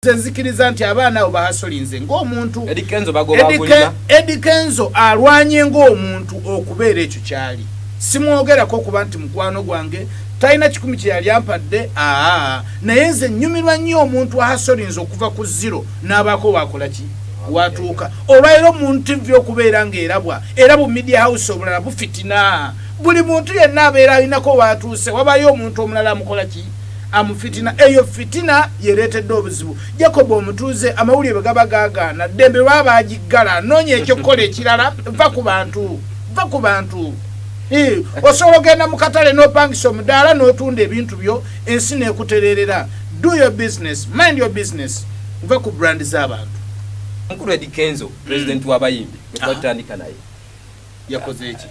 Nze nzikiriza nti abaana abo bahasolinze ng'omuntu. Eddie Kenzo bagoba agulina. Eddie Kenzo alwanye ng'omuntu okubeera ekyo kyali. Simwogerako okuba nti mukwano gwange, talina 100 kye yali ampadde, aa, naye nze nnyumirwa nnyo omuntu ahasolinze okuva ku zero n'abaako waakola ki watuuka. Olwaliro mu TV okubeera ng'erabwa era bu media house obulala bufitina buli muntu yenna abeera alinako watuuse, wabayo omuntu omulala amukola ki, amufitina. Eyo fitina yereetedde obuzibu. Jacob Omutuuze, amawulire bwe gaba gaagaana, ddembe baba bagiggala, noonya ekyokukola ekirala. Va ku bantu, va ku bantu. Osobola ogenda mu katale n'opangisa omudaala n'otunda ebintu byo, ensi n'ekutererera. Do your business, mind your business, va ku brand z'abantu. Mukulu Eddie Kenzo, president w'abayimbi, bwe twatandika naye. Yakoze eki?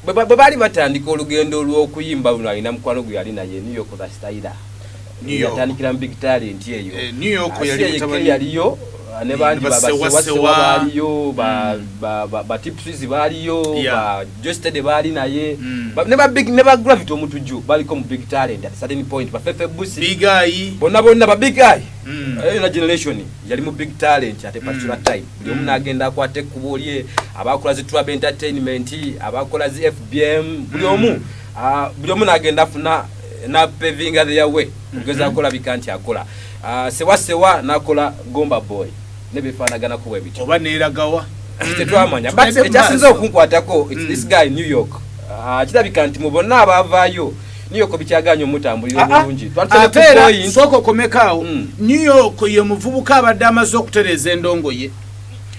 Bwe baali batandika olugendo lw'okuyimba luno, alina mukwano gwe yali naye, New York the Styler. New York. Yatandikira mu Big Talent eyo. New York. Ah, yali si yekka. mutabani- Yaliyo ne bangi. Ne basewasewa Basewasewa. baaliyo, ba Tipswiz baaliyo, ba Jostede baali naye. Ne ba big ne ba Gravity Omutujju baliko mu Big Talent at certain point, ba Fefe Busi. Big Eye. Bonna bonna ba Big Eye. Eyo na generation yali mu Big Talent at a particular time. Buli omu n'agenda akwata ekkubo lye, abakola zi Trab Entertainment, abakola zi FBM, buli omu, buli omu n'agenda afuna na pavinga their way okugezaako olabika nti akola. Sewa Sewa n'akola Gomba Boy nebifaanaganako bwe bityo. Oba neeragawa. Tetwamanya, but Tugende mu ekyasinze maaso. okunkwatako, it's this guy New York. Kirabika nti mu bonna abaavaayo, New York bikyaganye omutambulira obulungi. Twatuse Ate ku era point. sooka okomekaawo. New York ye muvubuka abadde amaze okutereeza endongo ye.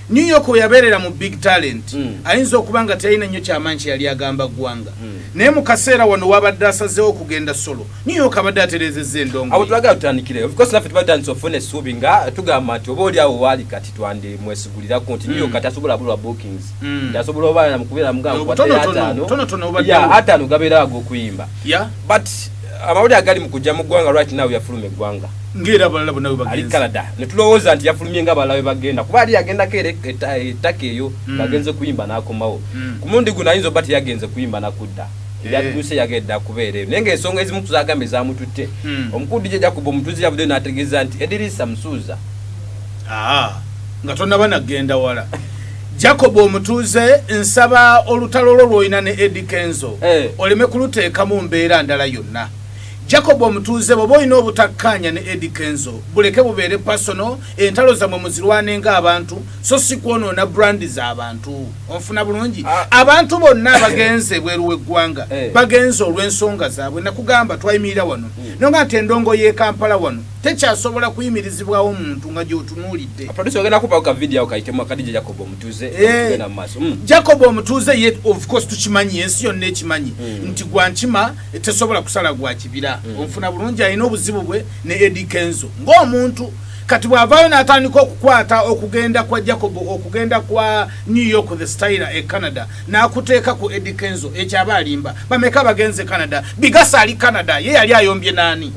New York we yabeerera mu Big Talent, ayinza okuba nga teyalina nnyo kyamaanyi kye yali agamba ggwanga, naye mu kaseera wano wabadde asazeewo okugenda solo, New York abadde atereezezza endongo Abo ye. Twagala tutandikire. Of course naffe tuba tutandise okufuna essuubi nga tugamba nti oba oli awo waali kati twandimwesigulirako nti New York kati asobola bulwa bookings, nti asobola oba mukubeera mugamba Obutonotono, ataano. butonotono obaddewo. Ya 50 gabeera ag'okuyimba. But amawulire agali mu kujja mu ggwanga right now, yafuluma eggwanga. Ng'era abalala bonna bwe Ali bagenze. Canada. Ne tulowooza nti yafulumye nga abalala bwe bagenda, kuba ali yagendako era ettaka eyo ng'agenze kuyimba n'akomawo. Ku mulundi guno ayinza oba teyagenze kuyimba nakudda. Yatuuse yagenda kubeera eyo, naye ng'ensonga ezimu tuzagambye zamututte. Omukulu DJ Jacob Omutuzi yavuddeyo n'ategeeza nti Edirisa Musuuza Nga tonaba nagenda wala, Jacob Omutuuze, nsaba olutalo lwo lwolina ne Eddie Kenzo oleme kuluteeka mu mbeera ndala yonna. Jacob Omutuuze, bw'oba olina obutakkaanya ne Eddie Kenzo, buleke bubeere personal. Entalo zammwe muzirwane ng'abantu, so si kwonoona brand z'abantu. Onfuna bulungi? Ah. Abantu bonna abagenze ebweru w'eggwanga bagenze olw'ensonga zaabwe. Nakugamba twayimirira wano nonga nti endongo y'e Kampala wano tekyasobola kuyimirizibwawo muntu nga gy'otunuulidde. Producer, ogenda kubawo ka video ako kayitemu aka DJ Jacob Omutuze. Tugenda mu maaso. Jacob Omutuuze ye of course tukimanyi, ensi yonna ekimanyi nti gwankima tesobola kusala gwa kibira. Onfuna bulungi? Alina obuzibu bwe ne Eddie Kenzo ng'omuntu. Kati bw'avaayo n'atandika okukwata okugenda kwa Jacob, okugenda kwa New York the Styler e Canada, n'akuteeka ku Eddie Kenzo, ekyo aba alimba. Bameka bagenze Canada? Bigasa ali Canada, ye yali ayombye naani?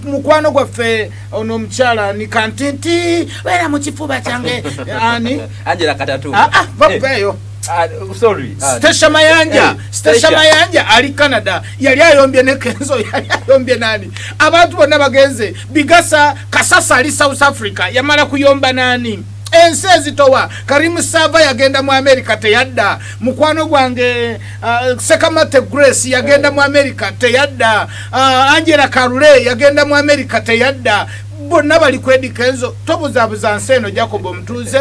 Mukwano gwaffe ono omukyala ni kantinti beera mu kifuba kyange ani? Angela Katatu. Ah, ah, vapeeyo. Ah, sorry. Stesha Mayanja. Stesha Stesha. Mayanja ali Canada, yali ayombye ne Kenzo? Yali ayombye nani? Abantu bonna bagenze. Bigasa Kasasa ali South Africa, yamala kuyomba nani? Ensi ezitowa. Karimu Sava yagenda mu America, teyadda. Mukwano gwange Sekamate Grace yagenda mu America, teyadda. Angela Karule yagenda mu America, teyadda. Bonna bali ku Eddie Kenzo. Tobuzaabuza nsi eno. Jacob Omutuuze,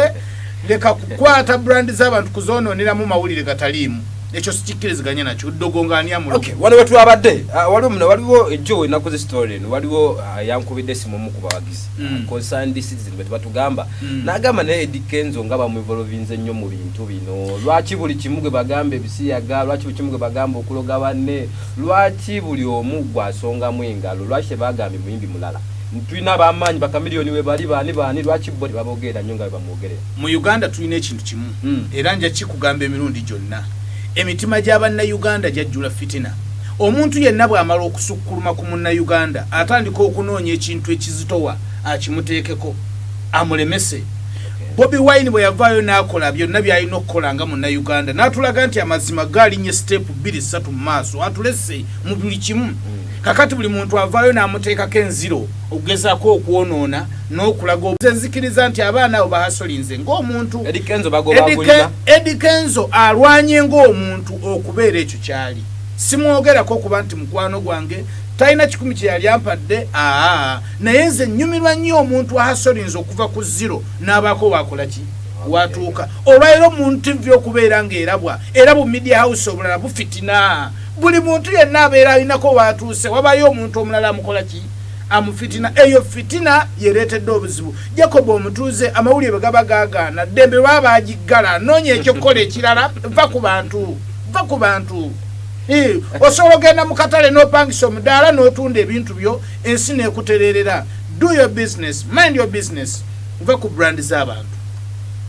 leka kukwata brand z'abantu kuzonooneramu mawulire gataliimu. Ekyo sikikkiriziganya nakyo. Ddogo nga ani amulogo? Okay, wano wetwabadde, waliwo muno, waliwo ejjo wenakoze story eno, waliwo yankubidde esimu, omu ku bawagizi, concerned citizen bwe tubatugamba, n'agamba naye Eddie Kenzo nga bamwevolovinze nnyo mu bintu bino. Lwaki buli kimu gwe bagamba ebisiyaga? Lwaki buli kimu gwe bagamba okuloga banne? Lwaki buli omu gwasongamu engalo? Lwaki tebagambye muyimbi mulala? Tulina ab'amaanyi bakamiliyoni we bali, baani baani, lwaki bo tebabogerera nnyo nga bwe bamwogerera? Mu Uganda tulina ekintu kimu, era nja kikugamba emirundi gyonna: emitima gy'abannayuganda gyajjula fitina. Omuntu yenna bw'amala okusukkuluma ku munnayuganda, atandika okunoonya ekintu ekizitowa akimuteekeko amulemese. Bobi Wine bwe yavaayo n'akola byonna by'alina okukola nga munnayuganda, n'atulaga nti amazima gaalinnye step bbiri ssatu mu maaso, atulese mu buli kimu. Kakati buli muntu avaayo n'amuteekako enziro okugezaako okwonoona n'okulaga. Nze nzikiriza nti abaana abo bahasolinze ng'omuntu. Eddy Kenzo bagoba agulina. Eddy Kenzo alwanye ng'omuntu okubeera ekyo kyali. Simwogerako okuba nti mukwano gwange, talina 100 kye yali ampadde, aa, naye nze nnyumirwa nnyo omuntu ahasolinze okuva ku zero n'abaako wakola ki watuuka. Olwaliro mu TV okubeera ng'erabwa, era bu media house obulala bufitina buli muntu yenna abeera alinako watuuse, wabayo omuntu omulala amukola ki, amufitina. Eyo fitina yereetedde obuzibu. Jacob omutuuze, amawulire bwe gaba gagaana, ddembe baba bagiggala, noonya ekyokukola ekirala. Va ku bantu, va ku bantu. Osobola ogenda mu katale n'opangisa omudaala n'otunda ebintu byo, ensi n'ekutererera. Do your business, mind your business, va ku brand z'abantu.